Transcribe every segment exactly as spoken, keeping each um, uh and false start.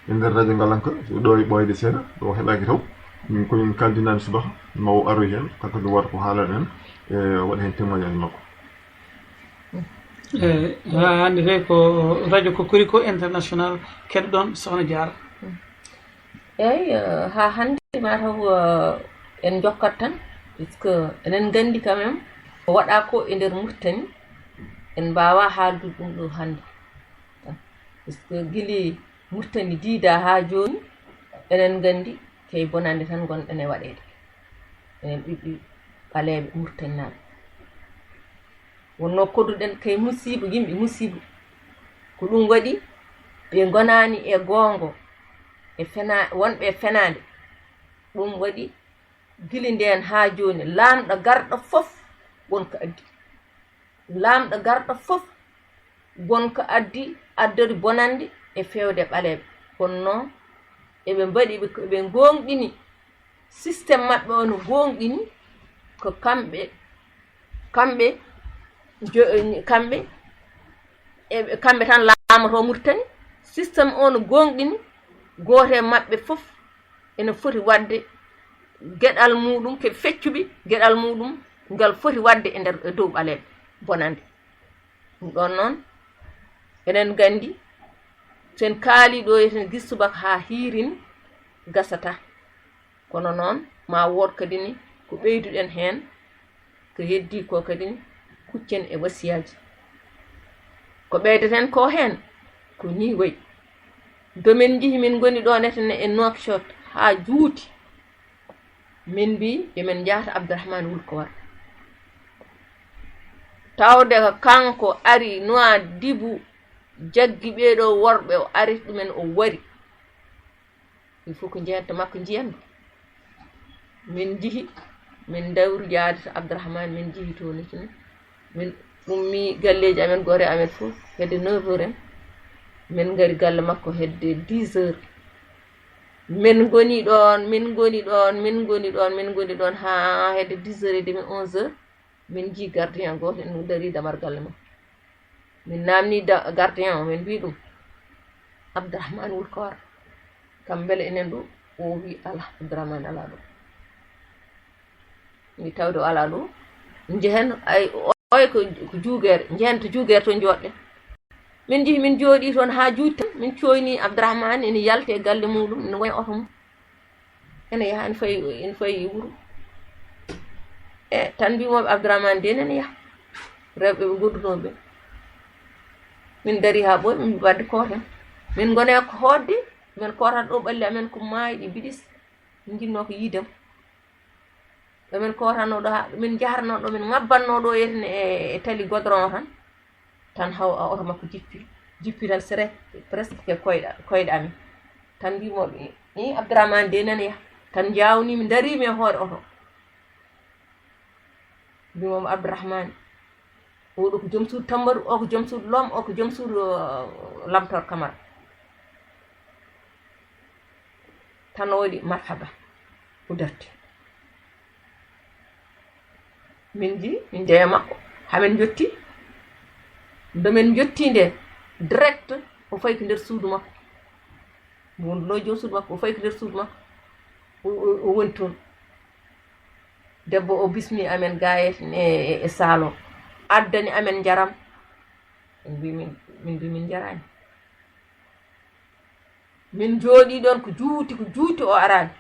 E nder radio ngalanka, ɗo e ɓooyde seeɗa, ɗo heɓaaki taw. Min ko min kaldinaaɓe subaka, ma o aroy heen, kanko ne wata ko haalan en, e waɗa heen témoignage makko. Eyi, haa hannde tawi ko radio Cocorico International keɗoɗon, Sokhna Diarra. Eyi, eh, haa hannde mataw, eh, en njokkat tan, puisque eɗen nganndi quand même ko waɗaa ko e nder Mauritanie, en mbaawaa haaldude ɗum ɗo hannde. Puisque gila Mauritanie diidaa haa jooni, eɗen nganndi ko e bonannde tan ngonɗen e waɗeede. Enen ɓiɓɓe ɓaleeɓe Mauritanienaaɓe. Wonnoo koduɗen ko e musiiba, yimɓe musiiba. Ko ɗum waɗi ɓe ngonaani e goonga, e fena-, wonɓe e fenaande. Ɗum waɗi gila ndeen haa jooni, laamɗo garɗo fof won ko addi. Laamɗo garɗo fof won ko addi, addori bonannde e feewde ɓaleeɓe. Kono noon, eɓe mbaɗi, ɓe, ɓe ngoongɗini système maɓɓe o no goongɗini, ko kamɓe, kamɓe, jo-, kamɓe, e, kamɓe tan laamotoo Mauritanie. Système o no goongɗini, gooto e maɓɓe fof ene foti waɗde geɗal muuɗum, ke feccuɓe geɗal muuɗum ngal foti waɗde e nder, e dow ɓaleeɓe bonannde. Ɗum ɗoon noon, eɗen nganndi, so en kaalii ɗo, eten gis subaka haa hiirin, gasataa. Kono noon, ma wood kadi ni ko ɓeyduɗen heen, ko heddii ko kadi ni, kuccen e wasiyaaji. Ko ɓeydeten ko heen, ko nii wayi. Do min njihi, min ngoni ɗoon eten e Nouakchott haa juuti. Min mbii, yo min njahta Abdourahmane Wul Kowar. Tawde ko kanko ari Nouadhibou, jaggi ɓee ɗoo worɓe, o ari ɗumen, o wari. Il faut ko njeyanta makko njiyanmi. Min njihi, min dawri yaade to Abdourahmane, min njihi toon e tun. Min ummii galleeji amen, goore amen fof, hedde neuf heures en. Min ngari galle makko hedde dix heures. Min ngoni ɗoon, min ngoni ɗoon, min ngoni ɗoon, min ngoni ɗoon haa hedde dix heures et demi, onze heures. Min njii gardien gooto ene darii damar galle makko. Min naamnii da-, gardien o, min mbii ɗum, "Abdourahmane Wul Kowar, kam mbele enen ɗo?" O wii, "Alaa, Abdourahmane alaa ɗo." Mi tawde o alaa ɗo. Njehen, ay, oy ko, ko juugeere, njehen to juugeere to njooɗɗen. Min njehi, min njooɗii toon haa juuti tan, min cooyni Abdourahmane ene yalti e galle muuɗum, ene woya oto mum. Ene yaha, ene fayi, ene fayi wuro. E tan mbimooɓe Abdourahmane de nene yaha. Rewɓe ɓe ngondunoo ɓe. Min darii haa ɓooyi, min mbii wadde kooten. Min ngoni e ko hootde, min kootat ɗo ɓalli amen ko maayi ɗi biɗis. Min njinnoo ko yiidem. Ɗo min kootanoo ɗo, haa ɗo min njaharnoo, ɗo min ŋabbatnoo ɗo eten e, e tali godron o tan. Tan haw a oto makko jippi. Jippi tan sere, presque ke koyɗa, koyɗe amen. Tan mbimooɓe, "Ii, Abdourahmane de nene yaha." Tan njaawniimi, ndariimi e hoore oto. Mbimoomi, "Abdourahmane, oɗo ko joom suudu Tambaru, o ko joom suudu Lom, o ko joom suudu, uh, Lamtoor Kamara." Tan o waɗi, "Marhaba." O darti. Min njii, min njeya makko. Haa min njotti. Nde min njotti nde, direct, o fayi ko nder suudu makko. Mo wonduno joom suudu makko, o fayi ko nder suudu makko. O, o, o woni toon. Debbo o bismi amen gaa e, e, e saalo. Addani amen njaram. Min mbii min, min mbii min njaraani. Min njooɗii ɗoon ko juuti, ko juuti o araani.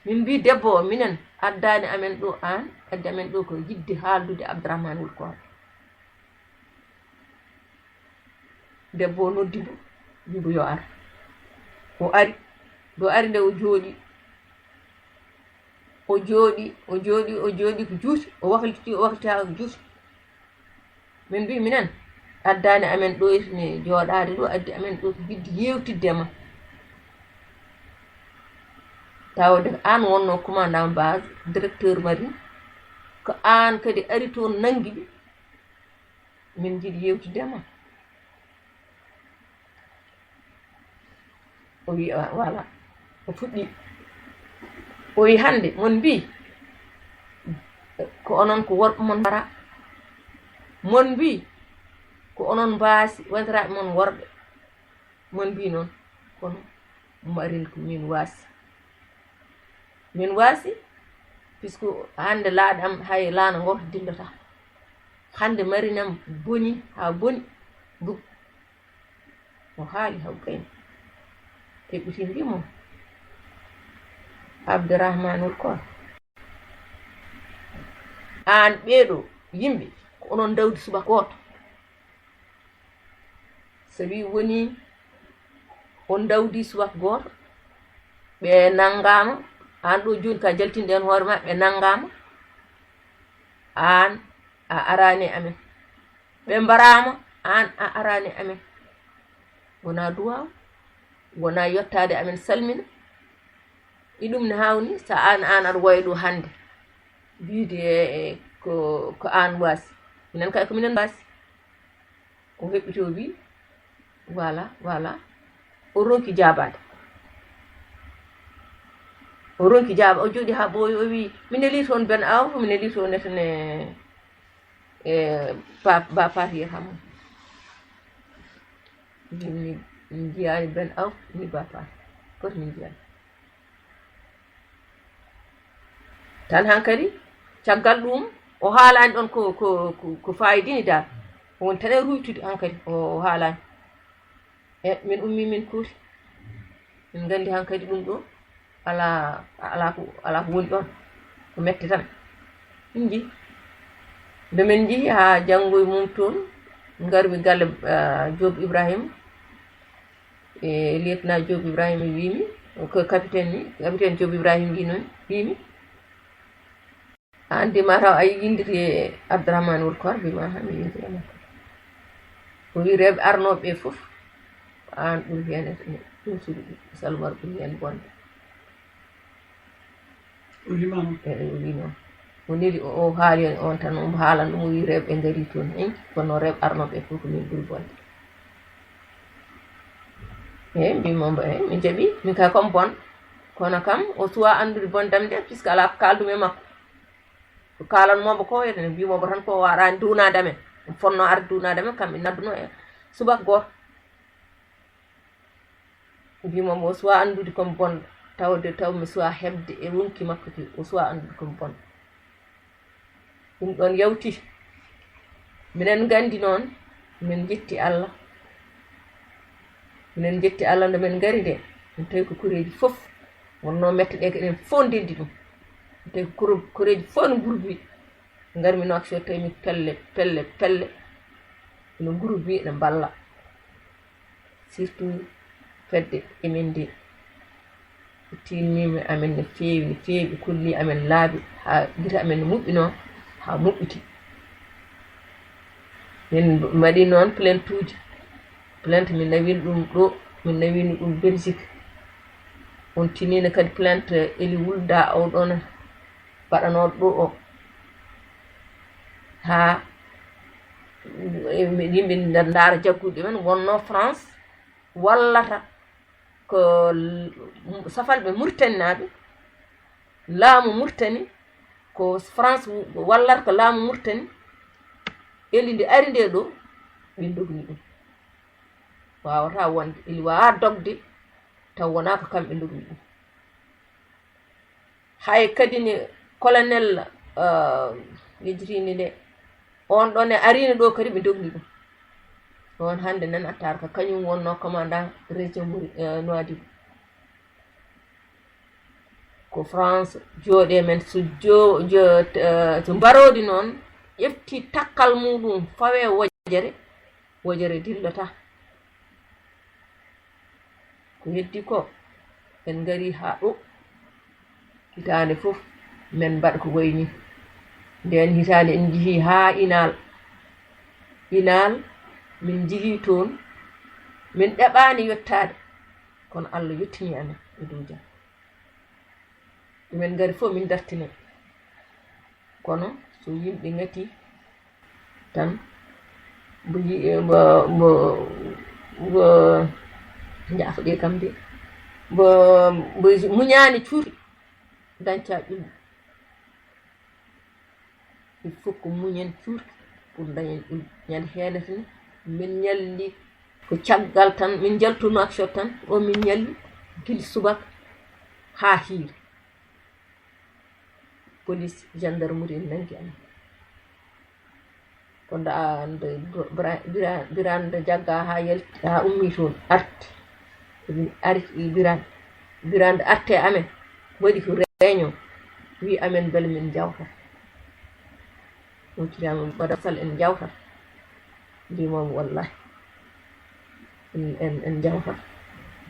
Min mbii debbo o, "Minen addaani amen ɗo aan, addi amen ɗo ko yiɗde haaldude Abdourahmane Wul Kowar." Debbo o noddi mbo, mbii mbo yo ar. O ari. Nde o ari nde o jooɗii. O jooɗii, o jooɗii, o jooɗii ko juuti, o wakliti, o wakliti haa ko juuti. Min mbii minen, addaani amen ɗo ene jooɗaade ɗo, addi amen ɗo ko yiɗde yeewtidde e ma. Tawde ko aan wonnoo commandant base, directeur marine, ko aan kadi ari toon nanngi ɓe. Min njiɗi yeewtidde e ma. O wi, "Wa-, voilà." O fuɗɗi. O wi, "Hannde mon mbii ko onon ko worɓe mon mbara. Mon mbii ko onon mbaasi wondiraaɓe mon worɓe. Mon mbii noon. Kono Marine ko min waasi. Min waasi, puisque hannde laaɗe am hay laana gooto dillotaa. Hannde Marine am boni haa boni. Bug-, o haali haw gayni. Heɓɓiti mbi mo, Abdourahmane Wul Koor, aan ɓeeɗo yimɓe, ko onon ndawdi subaka gooto. Sabi woni on ndawdi subaka gooto, ɓe nanngaama, aan ɗo jooni ka jaltinɗen hoore ma, ɓe nanngaama, aan a araani e amen. Ɓe mbaraama, aan a araani e amen. Wonaa duwaaw, wonaa yottaade amen salmina. E ɗum ne haawni, so aan, aan aɗa woya ɗo hannde. Wiide, e, ko, ko aan waasi. Minen kay ko minen mbaasi. O heɓɓiti o wi, voilà, voilà. O ronki jaabaade. O ronki jaaba, o jooɗi haa ɓooyi, o wi, "Mi nelii toon Ben Aw, mi nelii toon neten e, e ba, ba Paati Yerham." Min, min njiyaani Ben Aw, ni ba Paati. Koto min njiyaani. Tan hankadi, caggal ɗum, o haalaani ɗon ko, ko, ko, ko faayidini dal. O woni tan e ruytude hankadi, o, o haalaani. E, min ummi min kuuti. Min nganndi hankadi ɗum ɗo, alaa, alaa ko, alaa ko woni ɗon. Ko mette tan. Min nji. Nde min nji haa janngo e mum toon, ngarmi galle, ah, Joop Ibrahim. E, lieutenant Joop Ibrahim wiimi, ko capitaine ni, capitaine Joop Ibrahim wi noon, wiimi, "A anndi ma taw a yinndiri e Abdourahmane Wul Koor?" Mbi ma, "Ha, mi yinndiri e makko." O wi, "Rewɓe arnooɓe ɓe fof, ko aan ɓuri heen, ɗum suuɗi ɗum, Salmar ɓuri heen bonde." O wima noon. E, o wi noon. O neli, o, o haali en on tan, omo haalan ɗum, o wi rewɓe ngari toon, en, kono rewɓe arnooɓe fof ko min ɓuri bonde. Eyi, mbimi mo, mbo, eyi, min jaɓi, min kay comme bon. Kono kam, o suwa anndude bondam nde, puisque alaa ko kaaldumi e makko. Ko kaalanmooɓe ko, ene mbimoɓe tan ko o araani duwnaade amen. Ɗum fotnoo arde duwnaade amen, kam ɓe nadduno e subaka gooto. Mbimomi o suwa anndude komi bonɗo, tawde taw mi suwa heɓde e ronki makko ki, o suwa anndude komi bonɗo. Ɗum ɗon yawti. Minen nganndi noon, min njetti Allah. Minen njetti Allah nde min ngari nde, min tawi ko koreeji fof wonnoo mette ɗe, ko eɗen fof ndenndi ɗum. Min tawi ko koro-, koreeji fof no ngurbi. Ngarmi Nouakchott, tawi mi pelle, pelle, pelle. No ngurbi, ene mballa. Surtout fedde emin nde, tiinnii amen no feewi, no feewi, ɓe kolli amen laabi, haa gite amen no moƴƴunoo, haa moƴƴiti. Min mbaɗi noon plainte uji. Plainte, min nawini ɗum ɗo, min nawini ɗum Belgique. On tiniino kadi plainte Eli Wulda, oo ɗoon mbaɗanooɗo ɗo o. Haa yimɓe nda-, ndaara jagguɗi men, wonnoo France wallata ko l-, safalɓe Muritaninaaɓe, laamu Muritani, ko France wallata ko laamu Muritani, Eli nde ari nde ɗo, ɓe ndogni ɗum. Waawataa wonde, Eli waawaa dogde, taw wonaa ko kamɓe ndogni ɗum. Hay kadi ne colonel, eh, yejjitiinde nde, on ɗon e ariino ɗo kadi ɓe ndogni ɗum. On hannde nan attaar ko kañum wonnoo commandant région Mori-, eh, Nouadhibou. Ko France jooɗi e men, so jo-, jo-, eh, so mbaroodi noon, ƴefti takkal muɗum, fawe wojere, wojere dillata. Ko heddi ko, en ngari haa ɗo. Hitaande fof, men mbaɗa ko wayi nii. Ndeen hitaande, en njehii haa Inaal. Inaal, min njehii toon, min ɗeɓaani yottaade, kono Allah yottini amen e dow jam. Min ngari fof, min dartini. Kono so yimɓe ngati tan, mbo yi-, mbo, mbo, mbo, njaafoɗe kam de, mbo, mbo muñaani cuuri, dañca ƴulɓe. Il faut ko muñen cuurki pour dañen ƴulɓe. Ñande heenata ni, min ñalli ko caggal tan, min njaltu Nouakchott tan, o min ñalli, Gila subaka haa hiiri. Police, gendarmerie en nangi amen. Ko nda, nde Bira-, Bira-, Birane nde jagga haa yalti, haa ummi toon, arti. Ari Birane. Birane nde arti e amen, waɗi ko réunion, wi amen mbele min njawta. O wiyama, "Madame Sall, en njawta." Mbimomi, "Wallahi, en, en, en njawta.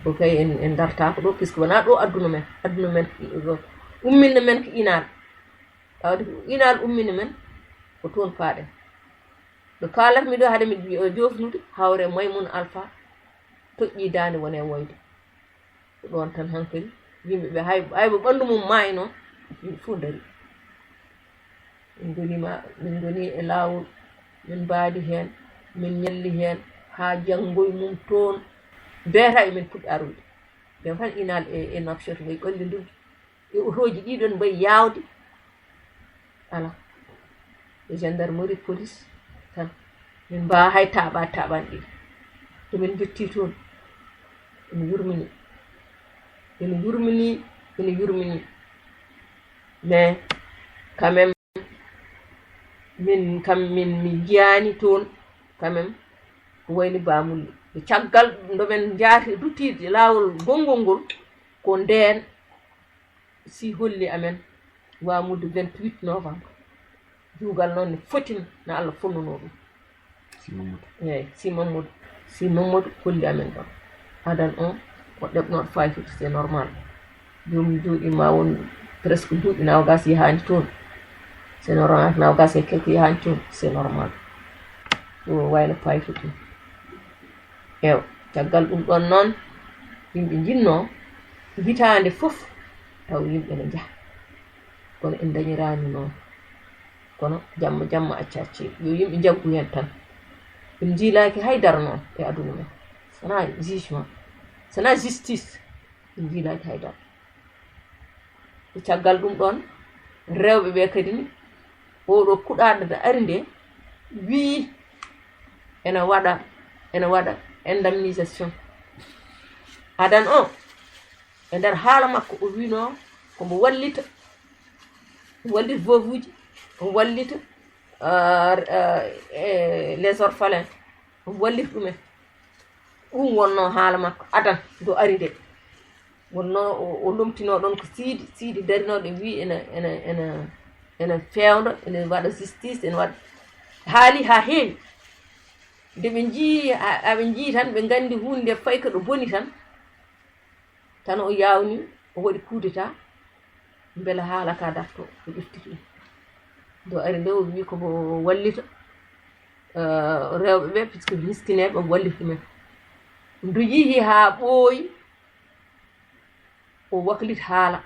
Ko kay en, en dartako ɗo, puisque wona ɗo adduna men. Adduna men, umminno men ko Inal. Tawde ko Inal umminno men, ko toon paaɗen." Ɗo kaalatmi ɗo, hade mi jofnude, hawre Maymun Alpha toƴƴi daande, wone woyde. Ko ɗoon tan hankadi yimɓe ɓe, hay, hay mo ɓanndu mum maayno, yimɓe fof ndari. Min ngoni ma, min ngoni e laawol, min mbaadi heen, min ñalli heen haa janngo e mum toon. Beeta emin puɗɗi aroyde. Ɓen tan Inal e, e Nouakchott ngoy ɓalli nduggi. E otooji ɗiɗon mbayi yaawde. Ala. E gendarmerie, police tan. Min mbaawa hay taaɓa, taaɓan ɗi. To min njotti toon, ene yurmini. Ene yurmini, ene yurmini. Mais quand même, min kam, min, mi jiyaani toon quand même ko wayni Bamulli. E caggal nde min njaati, ruttidi laawol gonngol ngol, ko ndeen si holli amen wamudde vingt-huit novembre. Juugal noon ne foti, na Allah fonnuno ɗum. Si Mamadou. Eeyi, si Mamadou. Si Mamadou holli amen ɗon. Adan on, o ɗeɓnooɗo fayida, c'est normal. Joomum duuɓi ma won presque duuɓi nawgas yahaani toon. C'est normal, nawgas e quelque yahaani toon, c'est normal. Ɗum o wayno fayida ɗum. Eewa, caggal ɗum ɗon noon, yimɓe njinnoo hitaande fof taw yimɓe ne njaha. Kono en ndañiraani noon. Kono jamma, jamma acca acci. Yo yimɓe njaggu heen tan. Ɓe njiilaaki hay dara noon e aduna men. Sonaa jugement. Sonaa justice. Ɓe njiilaaki hay dara. E caggal ɗum ɗoon, rewɓe ɓe kadi ni, oɗo kuɗaaɗo nde ari nde, wii ene waɗa, ene waɗa indemnisation. Adan o, e nder haala makko, o wiino ko mbo wallita, wallita veuve uji, o wallita, euh, euh, e les orphelins, o wallita ɗumen. Ɗum wonnoo haala makko adan do ari nde. Wonnoo o, o lomtinoo ɗon ko Siidi, Siidi darinooɗo wii ene, ene, ene, ene feewndo, ene waɗa justice, ene waɗa. Haali haa heewi. Nde ɓe njii, a, aɓe njii tan, ɓe nganndi huunde nde fayi ko ɗo boni tan. Tan o yaawni, o waɗi coup d'état, mbele haala ka darto, o ƴefti ɗum. Do ari nde, o wii ko mbo wallita, eh, rewɓe ɓe, puisque miskineeɓe, o wallita ɗumen. Ndu yihi haa ɓooyi, o waklita haala.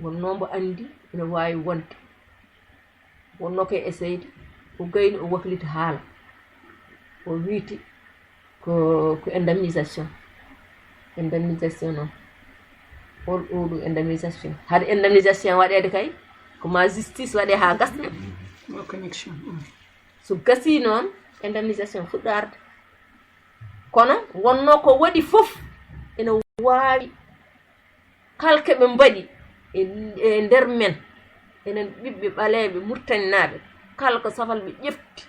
Wonnoo mbo anndi ene waawi wonde. Wonnoo ko e essayde, o gayni, o waklita haala. O wiiti ko, ko indemnisation. Indemnisation noon. Hol ɗo ɗum indemnisation? Hade indemnisation waɗeede kay, ko ma justice waɗe haa gasna. Connection. Mm. So gasii noon, indemnisation fuɗɗo arde. Kono wonnoo ko waɗi fof ene waawi. Kala ko ɓe mbaɗi e, e nder men, enen ɓiɓɓe ɓaleeɓe Muritaninaaɓe, kala ko safal ɓe ƴefti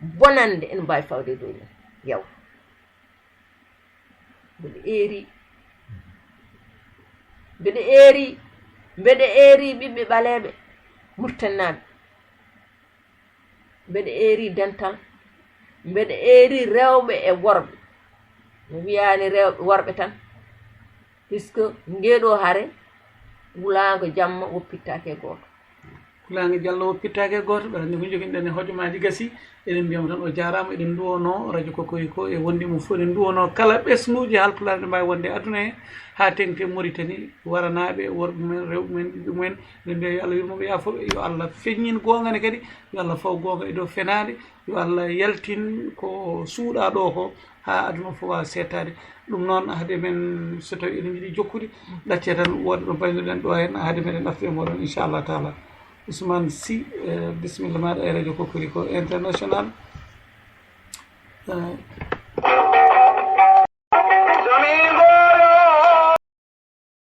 bonannde, ene mbaawi fawde e dow men. Yaw. Mbeɗa eeri, mbeɗa eeri, mbeɗa eeri ɓiɓɓe ɓaleeɓe Muritaninaaɓe. Mbeɗa eeri dental, mbeɗa eeri rewɓe e worɓe. Mi wiyaani rewɓe, worɓe tan, puisque ngeeɗo hare, wulaango jamma woppittaake e gooto. Wulaango jalla woppittaake e gooto, ɓe anndi ko njoginɗen e hojomaaji gasii. Eɗen mbiyamo tan o jaaraama, eɗen nduwonoo Radio Kokoriko e wonde mum fof, eɗen nduwonoo kala ɓesnguuji Haalpulaar ɗi mbaawi wonde e aduna he, haa teŋti e Moritani, waranaaɓe, worɓe men, rewɓe men, ɓiɓɓe men, eɗen mbiya yo Allah yurmo ɓe, yaafo ɓe, yo Allah feññin goonga ne kadi, yo Allah faw goonga e dow fenaande, yo Allah yaltin ko suuɗaa ɗo ko, haa aduna fof waawa seetaade. Ɗum noon, hade men, so tawi eɗen njiɗi jokkude, ɗaccee tan, wooda ɗo mbaynoɗen ɗo heen, hade meɗen ɗaɓɓe e mooɗon, inchallah taala. Ousmane Sy, eh, bisimilla maaɗa e Radio Kokoriko International. Eh,